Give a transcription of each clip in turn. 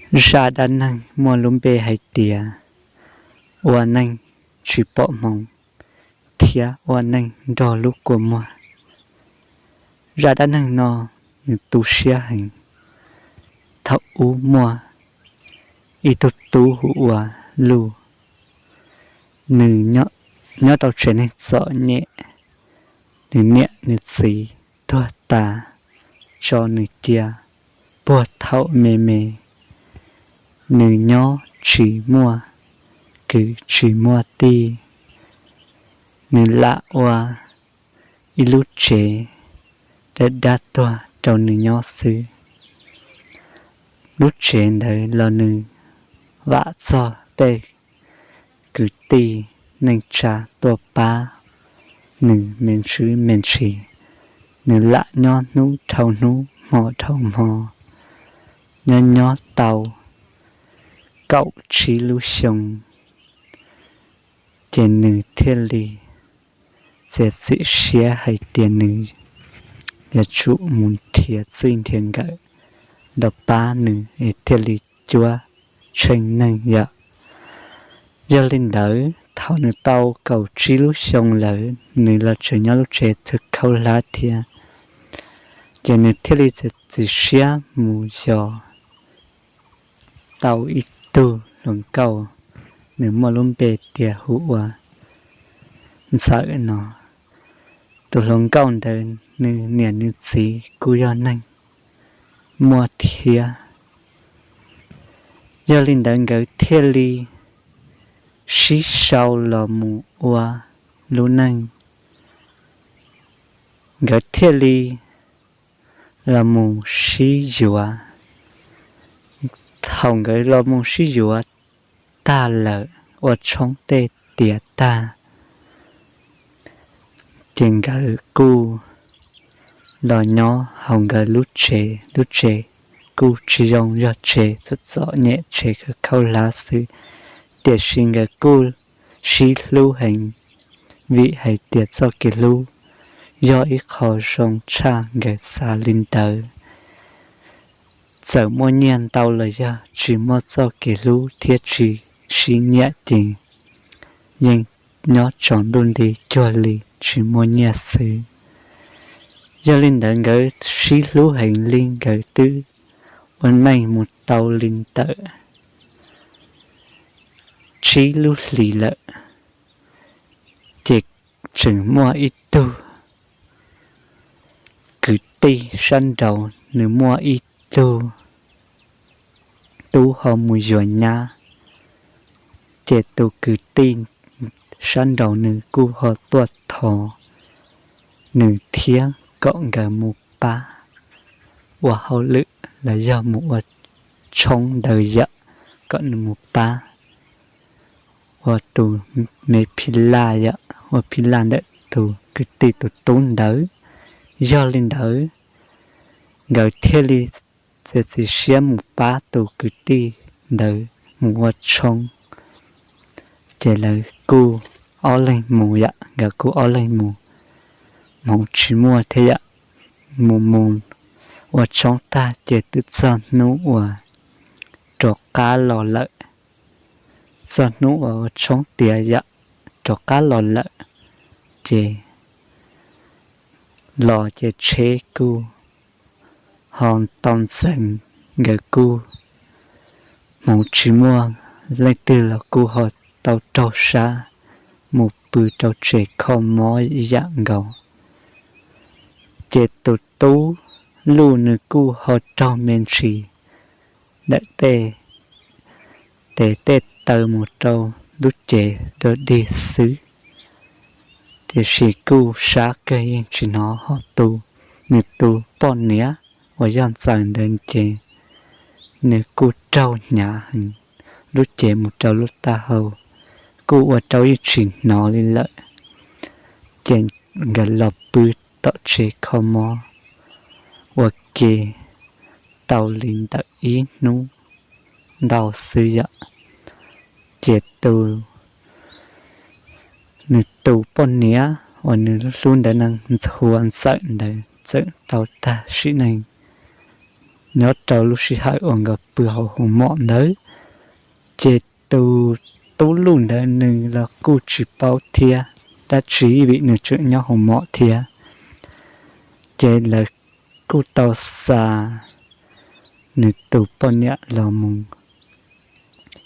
Zaj dab neeg muaj lub npe hais tias ua neej tsis pom hmoov thiab ua neej nrog lub kua muag. Zaj dab neeg no nws tu siab heev. Thaum ub muaj ib tug tub hu ua Luj, nws nyob rau tsev neeg txom nyem, nws niam nws txiv tuag tas tso nws cia puag thaum me me. Nws nyob tsis muaj kwv tsis muaj tij, nws lam ua ib lub tsev dab dab tuag rau nws nyob xwb. Lub tsev ntawd los nws vam txog tej kwv tij neej tsa tuaj pab nws me ntsis me ntsis. Nws lam nyob hnub dhau hnub hmo dhau hmo, nyob nyob tau kaum tsib lub xyoo, ces nws thiaj li txiav txim siab hais tias nws yuav tsum mus nrhiav txij nrhiav nkawm los pab nws es thiaj li cuab tsheej neeg yom. Yog li ntawd, thaum nws tau kaum tsib lub xyoo lawm, nws los tseem nyob lub tsev txawv khaub hlab thiab, ces nws thiaj li txiav txim siab mus yos tau ib tug hluas nkauj, nws muaj lub npe tias hu ua Ntxawm no. Tus hluas nkauj ntawd nws niam nws txiv kuj yog neeg muaj thiab. Yog li ntawd nkawd thiaj li sib sau los mus ua lub neej. Nkawd thiaj li los mus sib yuav. Thaum nkawd los mus sib yuav tag lawm, ua tshoob tej tiav tag, ces nkawd kuj los nyob hauv nkawd lub tsev. Lub tsev kuj tsis zoo, yog tsev txom txom nyem, tsev khaub hlab xwb, tiam sis nkawd kuj sib hlub heev, vim hais tias txoj kev hlub yog ib qho zoo tshaj, nkawd xav li ntawd. Txawm muaj nyiaj ntau los yog tsis muaj txoj kev hlub thiab tsis sib nyiam ces yeej nyob tsaus ntuj nti cuag li tsis muaj nyiaj xwb. Yog li ntawd nkawd sib hlub heev li, nkawd twb ua neej mus tau li ntawm tsib lub hlis lawm, ces tseem muaj ib tug kwv tij sab nraud, nws muaj ib tug tub ho mus yuav nyab, ces tus kwv tij sab nraud nws kuj ho tuaj thov nws thiab kom nkawd mus pab ua hauj lwm los yog mus ua tshoob ntawd yom, kom nws mus pab ua tus me phij laj yom, ua phij laj ntawm tus kwv tij tus tub ntawd. Yog li ntawd, nkawd thiaj li txiav txim siab mus pab tus kwv tij ntawd mus ua tshoob. Ces lawv kuj ob leeg mus yom, nkawd kuj ob leeg mus, hmoov tsis muaj thiab yom, mus mus ua tshoob tag ces twb txog hnub uas rov qab los lawm. Txog hnub uas ua tshoob tiav yom, rov qab los lawm, ces los ces tsheb kuj ho tau ntxeev, nkawd kuj hmoov tsis muaj leej twg los kuj ho tau raug sab mus pw rau tsev kho mob ib yam nkaus. Ces tus tub Luj nws kuj ho raug me ntsis ntawm tej tes tej taw mus rau lub cev dog dig xwb, tiam sis kuj sab kawg yeej tsis hnov. Ho tus, nws tus poj niam uas yog Ntxawm ntawd ces nws kuj raug hnyav heev, lub cev mus rau lub taub hau kuj ua rau yeej tsis hnov li lawm. Ces nkawd los pw tom tsev kho mob ua ke tau li ntawm ib hnub ntau xwb yom, ces tus, nws tus poj niam uas nws hlub ntawd no hu ua Ntxawm ntawd txawm tau tag sim neej. Nyob rau lub sij hawm uas nkawd pw hauv hoo mom ntawd, ces tus tub Luj ntawd nws los kuj tsis paub thiab dab tsi vim nws tseem nyob hoo mom thiab. Ces lawv kuj tau xa nws tus poj niam los mus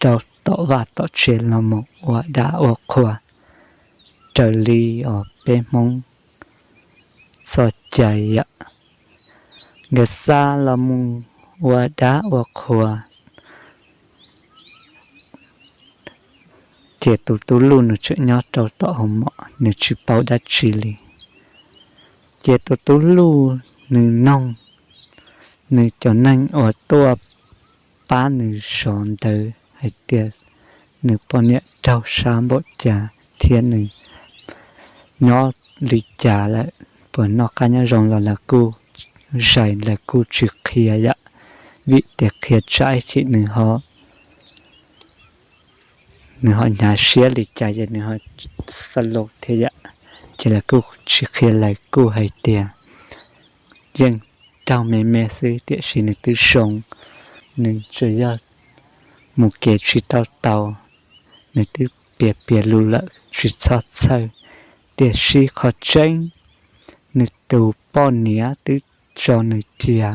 rau tom vaj tom tsev los mus ua dab ua qhua raws li os peb Hmoob txoj cai yam. Nkawd xa los mus ua dab ua qhua, ces tus tub Luj nws tseem nyob rau tom hoo mom, nws tsis paub dab tsi li. Ces tus tub Luj nws noog nws cov neeg uas tuaj pab nws zov ntawd hais tias nws poj niam raug sab npaum cas thiab nws nyob li cas lawm, puas noj qab nyob zoo los lawv kuj zais, lawv kuj tsis qhia yam, vim tias qhia tsam ib chim nws ho nws ho hnyav siab li cas ces nws ho xa lus thiab yam. Ces lawv kuj tsis qhia, lawv kuj hais tias yeej raug me me xwb tiam sis nws twb zoo, nws tsuas yog mus kev tsis tau tau, nws twb piav piav lus lawm tsis txhob txhawj. Tiam sis qhov tseeb, nws tus poj niam twb tso nws cia.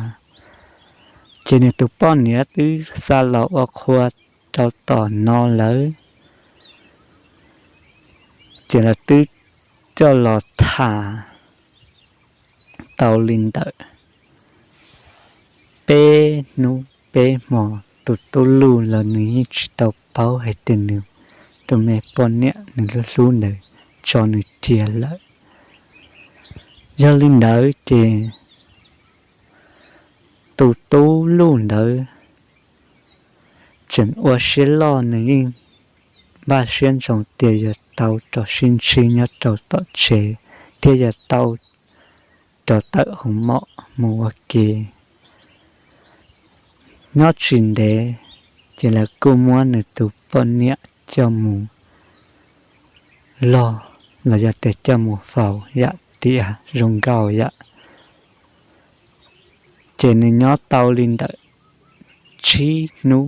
Ces nws tus poj niam twb xa los ua qhua rau tom no lawm, ces lawv twb coj los tham tau li ntawm peb hnub peb hmo. Tus tub Luj los nws yeej tsis tau paub hais tias nws tus me poj niam nws hlub hlub ntawd tso nws cia lawm. Yog li ntawd ces tus tub Luj ntawd tseem ua siab loj, nws yeej npaj siab ntsoov tias yuav tau rov sib ntsib nyob rau tom tsev thiab yuav tau rov tawm hoo mom mus ua ke. Nyob tsis ntev, ces lawv kuj muab nws tus poj niam coj mus log los yog tias coj mus faus yam tias zoo nkauj yam. Ces nws nyob tau li ntawm tsib hnub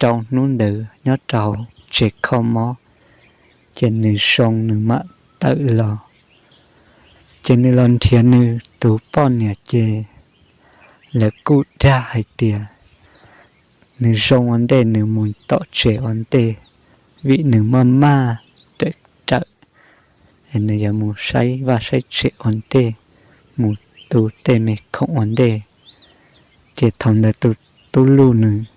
rau hnub ntawd nyob rau tsev kho mob, ces nws zoo nws mam tawm los. Ces nws los nrhiav nws tus poj niam ces lawv kuj dag hais tias nws zoo ua ntej nws mus tom tsev ua ntej, vim nws maj maj rawm rawm, nws yuav mus saib vaj saib tsev ua ntej, mus tu tej me khoom ua ntej. Ces thaum ntawd tus tub Luj nws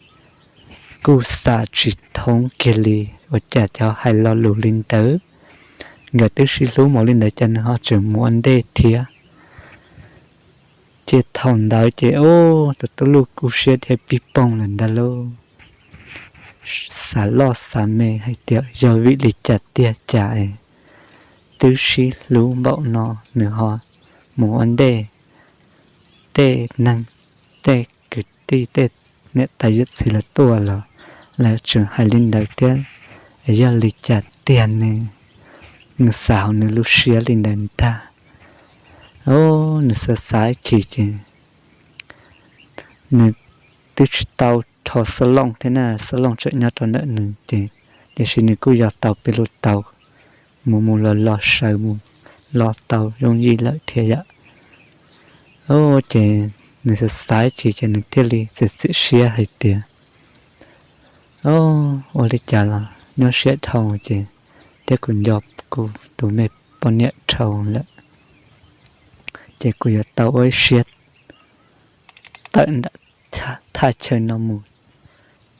kuj xav tsis thoob kiag li, ua cas cov hais lo lus li ntawd, nkawd twb sib hlub npaum li ntawd cas nws ho tseem mus ua ntej thiab. Ces thaum ntawd ces ub, tus tub Luj kuj siab dhia pij poog lawm ntag lauj. Xav loj xav me hais tias yog vim li cas tiag cas es twb sib hlub npaum no nws ho mus ua ntej, tej neeg, tej kwv tij, tej niam tais yawm txiv lawv tuaj los lawv tseem hais li ntawd thiab, yog li cas tiag ne? Nws xav hauv nws lub siab li ntawd ntag. Nws xav xav ib chim ces nws twb tsis tau rho xab looj thiab na, xab looj tseem nyob rau ntawm nws ces, tiam sis nws kuj yog tau peb lub tau mus mus los los sawv mus los tau yooj yim lawm thiab yam. Ces nws xav xav ib chim ces nws thiaj li txiav txim siab hais tias, ua li cas los nyuaj siab dhau ces thiab kuv nco kuv tus me poj niam dhau lawm, ces kuv yuav tau ua ib siab tawm ntawm thaj chaw no mus,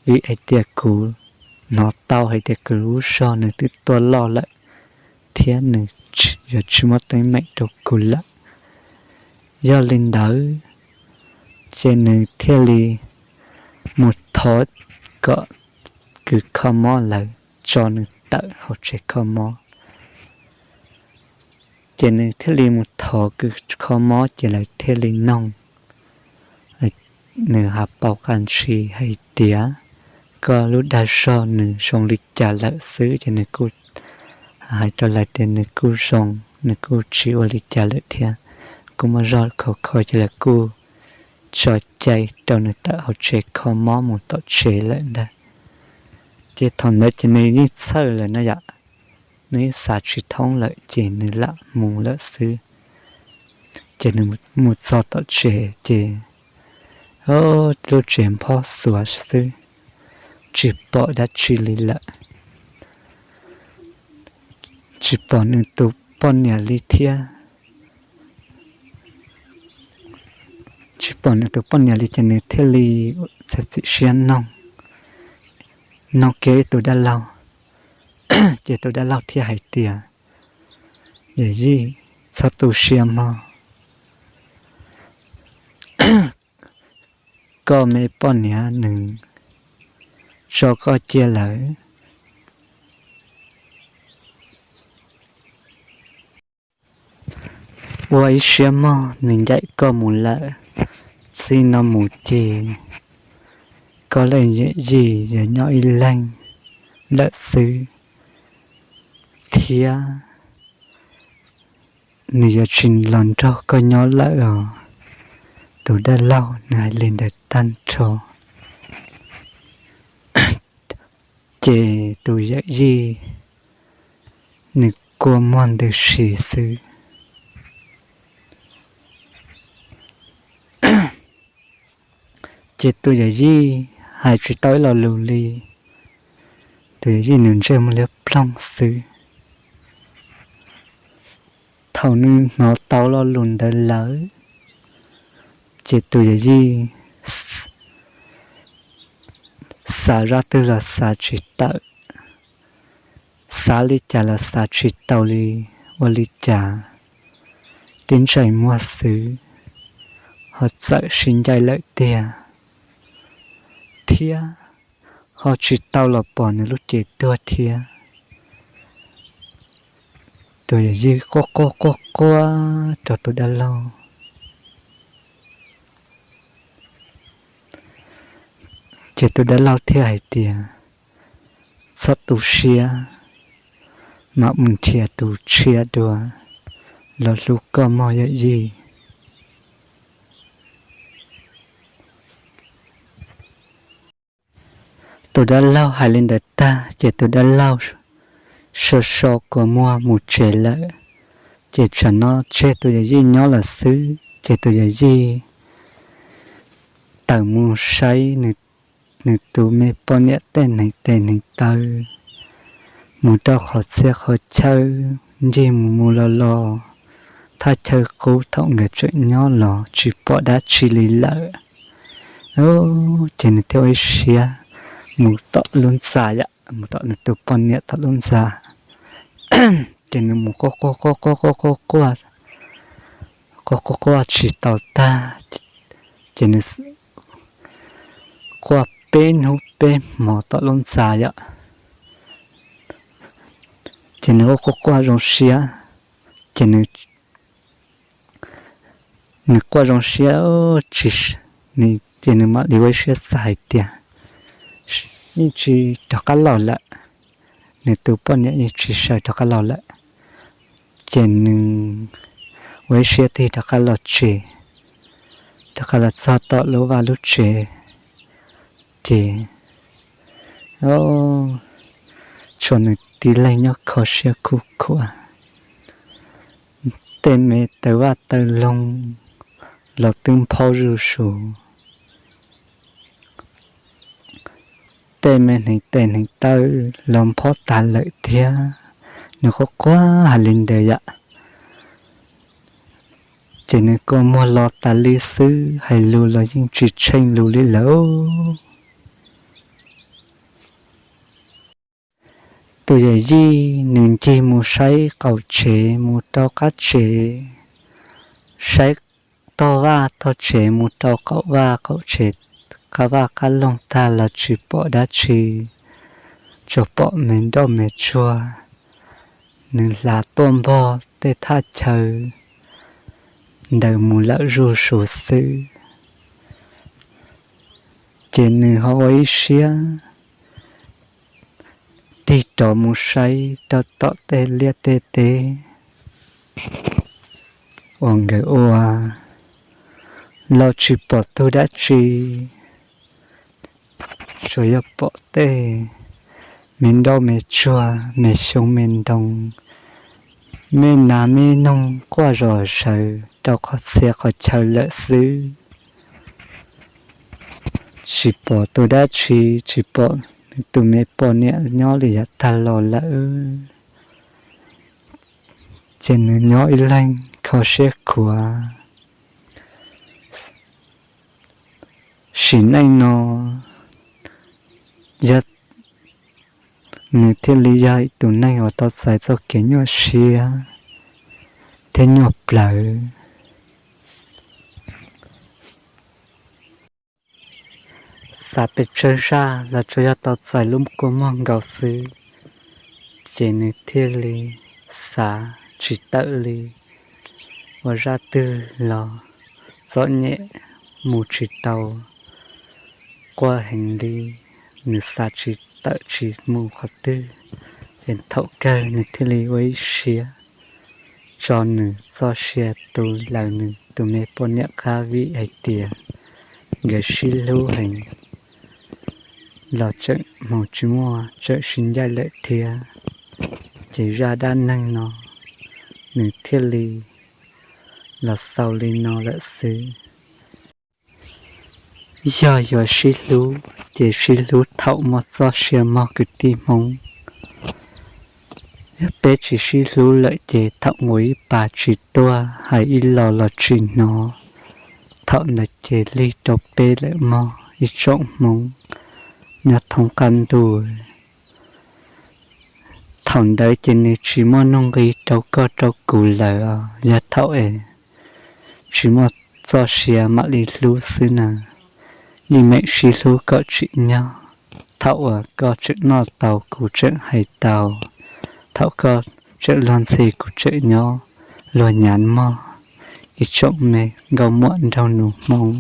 vim hais tias kuv hnov tau hais tias kuv lub zog nws twb tuaj loj lawm thiab nws yuav tsis muab teeb meem rau kuv lawm. Yog li ntawd ces nws thiaj li mus thov kom kws kho mob lawv tso nws tawm hauv tsev kho mob. Ces nws thiaj li mus thov kws kho mob ces lawv thiaj li noog nws has pau qas ntshis hais tias koj lub dag zog nws zoo li cas lawm xwb, ces nws kuj hais rau lawv tias nws kuj zoo, nws kuj tsis ua li cas lawm thiab, kuj muaj zog khov kho, ces lawv kuj tso cai rau nws tawm hauv tsev kho mob mus tom tsev lawm ntag. Ces thaum ntawd ces nws yeej txhawj lawm no yom, nws yeej xav tsis thoob lawm ces nws lam mus lawm xwb. Ces nws mus txog tom tsev ces lub tsev nphob xuav xwb, tsis pom dab tsi li lawm, tsis pom nws tus poj niam li thiab. Tsis pom nws tus poj niam li ces nws thiaj li txiav txim siab noog, noog kiag ib tus dab laug. Ces tus dab laug thiaj hais tias, Yawm yij, txhob tu siab mog, koj me poj niam nws tso koj cia lawm. Ua ib siab mog, nws ncaim koj mus lawm, txij no mus ces koj leej yawm yij yuav nyob ib leeg lawm xwb thiab, nws yuav tsis los nrog koj nyob lawm os. Tus dab laug nws hais li ntawd tag nrho ces tus yawm yij nws kua muag ntws si xwb. Ces tus yawm yij hais tsis tau ib lo lus li, tus yawm yij nws ntsej muag liab ploog xwb. Thaum nws hnov tau lo lus ntawd lawm, ces tus yawm yij xav zaj twg los xav tsis tawm, xav li cas los xav tsis tau li, ua li cas tib ntsais muag xwb ho txawm sib ncaim lawm tiag, thiab ho tsis tau los pom nws lub cev tuag thiab. Tus yawm yij quaj quaj quaj quaj rau tus dab laug. Ces tus dab laug thiaj hais tias, Txhob tu siab, mam mus nrhiav tus tshiab dua los hlub koj mog yawm yij. Tus dab laug hais li ntawd tag ces tus dab laug so so kua muag mus tsev lawm. Ces tsam no tseg tus yawm yij nyob lawm xwb ces tus yawm yij tawm mus saib nws tus me poj niam tej hneev tes hneev taw, mus rau qhov txhia qhov chaw, ncig mus mus los los, thaj chaw qub thaum nkawd tseem nyob los tsis pom dab tsi li lawm. Ces nws thiaj ua ib siab mus tom lub ntxa yom, mus tom nws tus poj niam tom lub ntxa. Ces nws mus quaj quaj quaj quaj quaj quaj quaj, quaj quaj quaj tsis tau tag, ces nws quaj peb hnub peb hmo tom lub ntxa yom. Ces nws quaj quaj quaj zoo siab, ces nws quaj zoo siab tsis, ces nws mam li ua ib siab xav hais tias yeej tsis rov qab los lawm, nws tus poj niam yeej tsis sawv rov qab los lawm. Ces nws ua ib siab tig rov qab los tsev, rov qab los txog tom lub vaj lub tsev, ces tshuav nws tib leeg nyob kho siab khuj khuav. Tej me taw vaj taw loog los twb nphaub zuj zus, tej me hneev tes hneev taw los nphaub tas lawm thiab. Nws quaj quaj hais li ntawd yom, ces nws kua muag lo tas li xwb, hais lus los yeej tsis tsheej lus li lawm. Tus yawm yij nws ncig mus saib qaum tsev mus rau qab tsev, saib tog vaj tog tsev mus rau qaum vaj qaum tsev, qab vaj qab loog tag los tsis pom dab tsi, tsuas pom me nroj me tsuag, nws hla tuaj npog tej thaj chaw ntawd mus lawm zuj zus xwb. Ces nws ho ua ib siab tig rov mus saib rau tom tej liaj tej teb uas nkawd ua los tsis pom tug dab tsi, tsuas yog pom tej me nroj me tsuag, me xyoob me ntoo, me nas me noog quaj zom zaws rau qhov txhia qhov chaw lawm xwb. Tsis pom tus dab tsi, tsis pom nws tus me poj niam nyob li yav tag los lawm. Ces nws nyob ib leeg kho siab khuav. Sim neej no yog nws thiaj li yog ib tus neeg uas tau txais txoj kev nyuaj siab thiab nyuaj plawv. Xav pes tsawg zaj los tsuas yog tau txais lub kua muag nkaus xwb, ces nws thiaj li xav tsis tawm li. Ua zaj twg los txom nyem mus tsis tau, quaj heev li, nws xav tsis tawm tsis mus qhov twg. Ces thaum kawg nws thiaj li ua ib siab tso nws txoj sia tu lawm nws tus me poj niam qab vim hais tias nkawd sib hlub heev los tseem hmoov tsis muaj tseem sib ncaim lawm thiab. Ces zaj dab neeg no nws thiaj li los xaus li no lawm xwb. Yog yuav sib hlub ces sib hlub thaum muaj txoj sia mog kwv tij Hmoob. Yog peb tsis sib hlub lawm ces thaum nqus ib pas tsis tuaj hais ib los los tsis hnov, thaum ntawd ces lig rau peb lawm mog ib tsoom Hmoob nyob thoob qab ntuj. Thaum ntawd ces nws tsis muaj nuj nqis rau koj rau kuv lawm os, yog thaum es tsis muaj txoj sia mam li hlub xwb na. Yeej meem sib hlub kom tsim nyog, thaum uas koj tseem noj tau kuv tseem hais tau, thaum koj tseem luag ntxhi kuv tseem nyob luag nyav mog ib tsoom me nkauj muam nraug nus Hmoob.